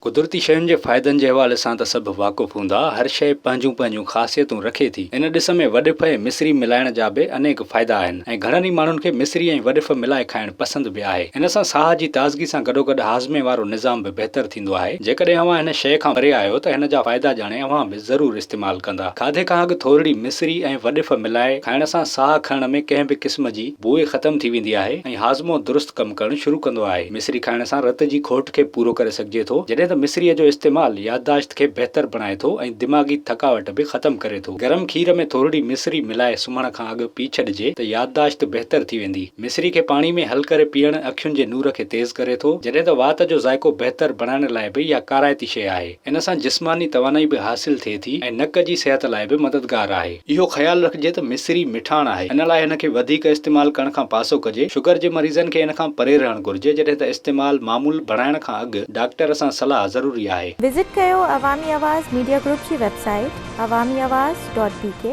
قدرتي شين جي فائدن جي حوالي سان ته سڀ واقف هوندا. هر شيء پنهنجون پنهنجون خاصيتون رکي ٿي. ان ڏس ۾ وڏف ۽ مصري ملائڻ جا به انيڪ فائدا آهن ۽ گهڻن ئي ماڻهن کي مصري ۽ وڏف ملائي کائڻ پسند به آهي. ان سان ساهه جي تازگي سان گڏوگڏ هاضمي وارو نظام به بهتر ٿيندو آهي. جيڪڏهن اوهان هن شيء کان پري آهيو ته هن جا فائدا ڄاڻي اوهان به ضرور استعمال ڪندا. کاڌي کان اڳ ٿورڙي مصري ۽ وڏف ملائي کائڻ سان ساهه کڻڻ ۾ ڪنهن به قسم جي بوء ختم ٿي ويندي آهي ۽ هاضمو درست ڪم ڪرڻ شروع ڪندو آهي. مصري کائڻ سان رت جي کوٽ کي پورو ڪري سگهجي ٿو، جڏهن ته مصريء جو استعمال يادداشت کي بهتر بڻائي ٿو ۽ دماغي ٿڪاوٽ به ختم ڪري ٿو. گرم کير ۾ ٿورڙي مصري ملائي سمهڻ کان اڳ پي ڇڏجي ته يادداشت بهتر ٿي ويندي. مصري کي پاڻي ۾ حل ڪري پيئڻ اکين جي نور کي تيز ڪري ٿو، جڏهن ته وات جو ذائقو بهتر بڻائڻ لاء به اها ڪارائتي شيء آهي. ان سان جسماني توانائي به حاصل ٿئي ٿي ۽ نڪ جي صحت لاء به مددگار آهي. اهو خيال رکجي ته مصري مٺاڻ آهي، ان لاء هن کي وڌيڪ استعمال ڪرڻ کان پاسو ڪجي. شگر جي مريضن کي ان کان پري رهڻ گهرجي، جڏهن ته استعمال معمول بڻائڻ کان اڳ ڊاڪٽر سان صلاح ضروري آهي. وزٽ ڪيو عوامي آواز ميڊيا گروپ جي website Awami Awaz dot B K.